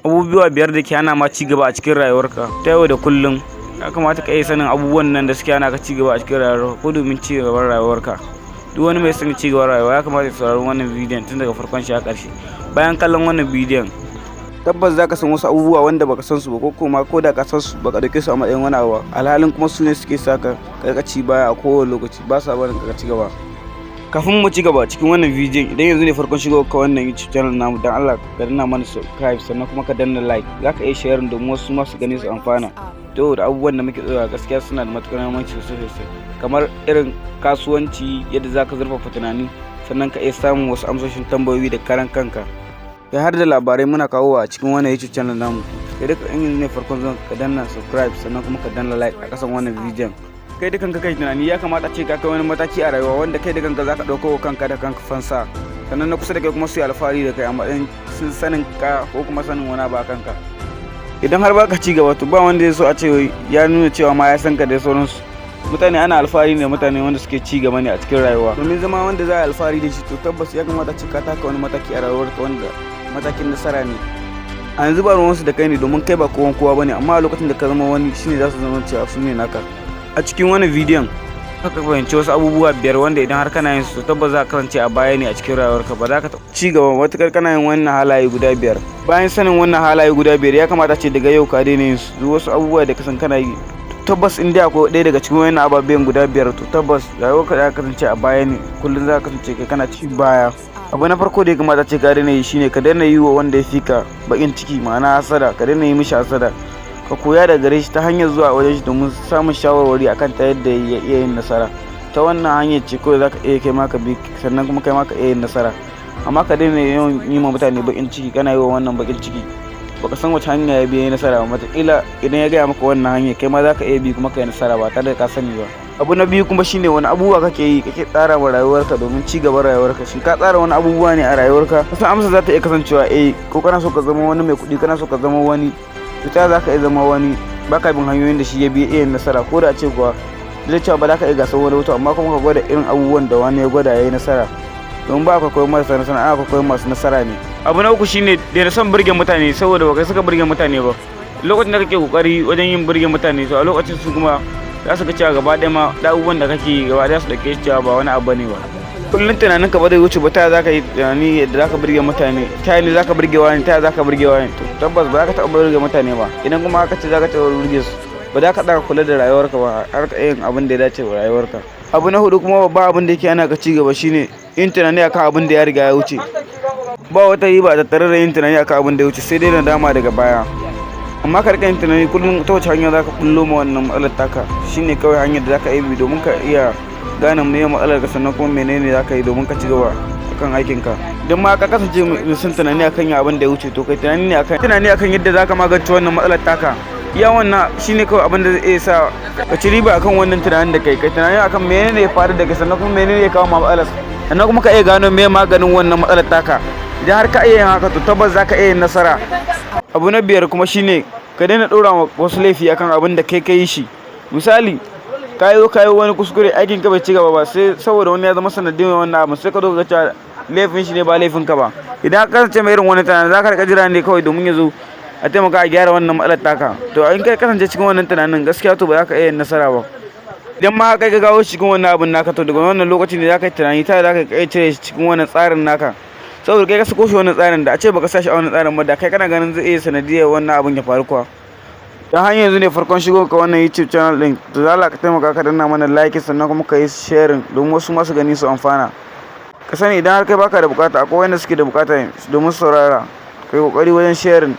Abubuwa biyar da ke hana ma ci gaba a cikin rayuwarka ta yau da kullum. Ya kamata ka iya sanin abubuwan nan da suke hana ka ci gaba a cikin rayuwarka ko domin ci gaban rayuwarka. Duk wani mai son ci gaban rayuwa ya kamata ya saurari wannan bidiyon tun daga farkon shi har ƙarshe. Bayan kallon wannan bidiyon, tabbas za ka san wasu abubuwa wanda baka san su ba, ko kuma ko da ka san su baka dauke su a matsayin wani abu ba, alhalin kuma su ne suke sa ka ka ci baya a kowane lokaci, ba sa barin ka ci gaba. Kafin mu ci gaba cikin wannan bidiyon, idan yanzu ne farkon shigo ka wannan YouTube channel namu, dan Allah ka danna mana subscribe, sannan kuma ka danna like. Za ka iya sharing domin wasu ma su gani su amfana. To, da abubuwan da muke tsora gaskiya suna da matukar muhimmanci sosai sosai, kamar irin kasuwanci, yadda za ka zurfafa tunani sannan ka iya samun wasu amsoshin tambayoyi da karan kanka, kai har da labarai muna kawo a cikin wannan YouTube channel namu. Kai duka, in yanzu ne farkon zuwan ka, danna subscribe sannan kuma ka danna like a kasan wannan bidiyon. Kai da kanka kai tunani, ya kamata ce ka kai wani mataki a rayuwa wanda kai da kanka zaka ɗauko wa kanka da kanka fansa, sannan na kusa da kai kuma su yi alfahari da kai a matsayin sun sanin ka ko kuma sanin wani abu a kanka. Idan har baka ci gaba, to ba wanda ya so a ce ya nuna cewa ma ya san ka da sauransu. Mutane ana alfahari ne mutane wanda suke ci gaba ne a cikin rayuwa. Domin zama wanda za a alfahari da shi, to tabbas ya kamata ce ka taka wani mataki a rayuwarka wanda matakin nasara ne. A yanzu ba ruwansu da kai ne domin kai ba kowan kowa bane, amma a lokacin da ka zama wani shine za su zama cewa su ne naka. A cikin wani bidiyon ka fahimci wasu abubuwa biyar wanda idan har kana yin su, tabbas za ka kasance a baya ne a cikin rayuwarka, ba za ka ci gaba matukar kana yin wannan halaye guda biyar. Bayan sanin wannan halaye guda biyar, ya kamata ce daga yau ka daina yin su. Duk wasu abubuwa da ka san kana yi, tabbas in dai akwai ɗaya daga cikin wannan ababen guda biyar, to tabbas rayuwarka za ka kasance a baya ne, kullum za ka kasance kai kana ci baya. Abu na farko da ya kamata ce ka daina yi shine ka daina yi wa wanda ya fi ka bakin ciki, ma'ana hasada. Ka daina yi mishi hasada, ka koya daga gare shi ta hanyar zuwa wajen shi domin samun shawarwari akan ta yadda ya iya yin nasara. Ta wannan hanyar ce kawai za ka iya kai ma ka bi, sannan kuma kai ma ka iya yin nasara. Amma ka daina yawan yi ma mutane bakin ciki, kana yi wa wannan bakin ciki, baka san wace hanya ya bi ya yi nasara ba. Wataƙila idan ya gaya maka wannan hanya, kai ma za ka iya bi kuma ka yi nasara ba tare da ka sani ba. Abu na biyu kuma shine, wani abubuwa kake yi, kake tsara wa rayuwarka domin ci gaban rayuwarka? Shin ka tsara wani abubuwa ne a rayuwarka? Kusan amsa za ta iya kasancewa eh. Ko kana so ka zama wani mai kuɗi, kana so ka zama wani, to ta za ka iya zama wani baka bin hanyoyin da shi ya bi iya nasara? Ko da a ce kuwa duk da cewa ba za ka iya gasar wani wuta, amma kuma ka gwada irin abubuwan da wani ya gwada ya yi nasara, don ba ka koyi marasa nasara, ana koyi masu nasara ne. Abu na uku shine daina son burge mutane, saboda baka saka burge mutane ba. Lokacin da kake kokari wajen yin burge mutane, to a lokacin su kuma za su ga cewa gaba ɗaya ma da abubuwan da kake yi gaba ɗaya su dauke shi cewa ba wani abu ne ba. Kullum tunanin ka ba zai wuce ba ta za ka yi tunani yadda za ka burge mutane, ta ne za ka burge wani, ta za ka burge wani. To tabbas ba za ka taɓa burge mutane ba. Idan kuma aka ce za ka taɓa burge su, ba za ka ɗaga kula da rayuwarka ba har ka yin abin da ya dace wa rayuwarka. Abu na hudu kuma, babban abin da yake hana ka ci gaba shine yin tunani akan abin da ya riga ya wuce. Ba wata riba tattare da yin tunani akan abin da ya wuce, sai dai nadama daga baya. Amma ka rika yin tunani kullum ta wace hanya za ka bullo ma wannan matsalar taka, shine kawai hanyar da za ka iya bi domin ka iya gane meye matsalar ka, sannan kuma menene za ka yi domin ka ci gaba akan aikinka. Idan ma ka kasance mai son tunani akan abin da ya wuce, to kai tunani akan yadda za ka magance wannan matsalar taka. Iya wannan shine kawai abin da zai iya sa ka ci riba akan wannan tunanin da kai. Kai tunani akan menene ya faru da kai, sannan kuma menene ya kawo ma matsalar, sannan kuma ka iya gano me maganin wannan matsalar taka. Idan har ka iya yin haka, to tabbas za ka iya yin nasara. Abu na biyar kuma shine ka daina ɗora wasu laifi akan abin da kai ka yi shi. Misali, ka yi ka yi wani kuskure, aikin ka bai ci gaba ba, sai saboda wani ya zama sanadin wannan abu, sai ka zo ka ga cewa laifin shi ne ba laifin ka ba. Idan ka kasance mai irin wani tunanin, za ka rika jira ne kawai domin ya zo a taimaka a gyara wannan matsalar taka. To in kai kasance cikin wannan tunanin, gaskiya to ba za ka iya yin nasara ba. Idan ma kai ka kawo shi cikin wannan abun naka, to daga wannan lokacin ne za ka yi tunani ta za ka iya cire shi cikin wannan tsarin naka, saboda kai ka sako shi wannan tsarin. Da a ce baka sa shi a wannan tsarin ba, da kai kana ganin zai iya sanadiyar wannan abun ya faru kuwa? Dan har yanzu ne farkon shigo ka wannan YouTube channel din, to za ka taimaka ka danna mana like, sannan kuma ka yi sharing domin wasu masu gani su amfana. Ka sani, idan har kai baka da bukata, akwai wanda suke da bukata domin saurara. Kai kokari wajen sharing.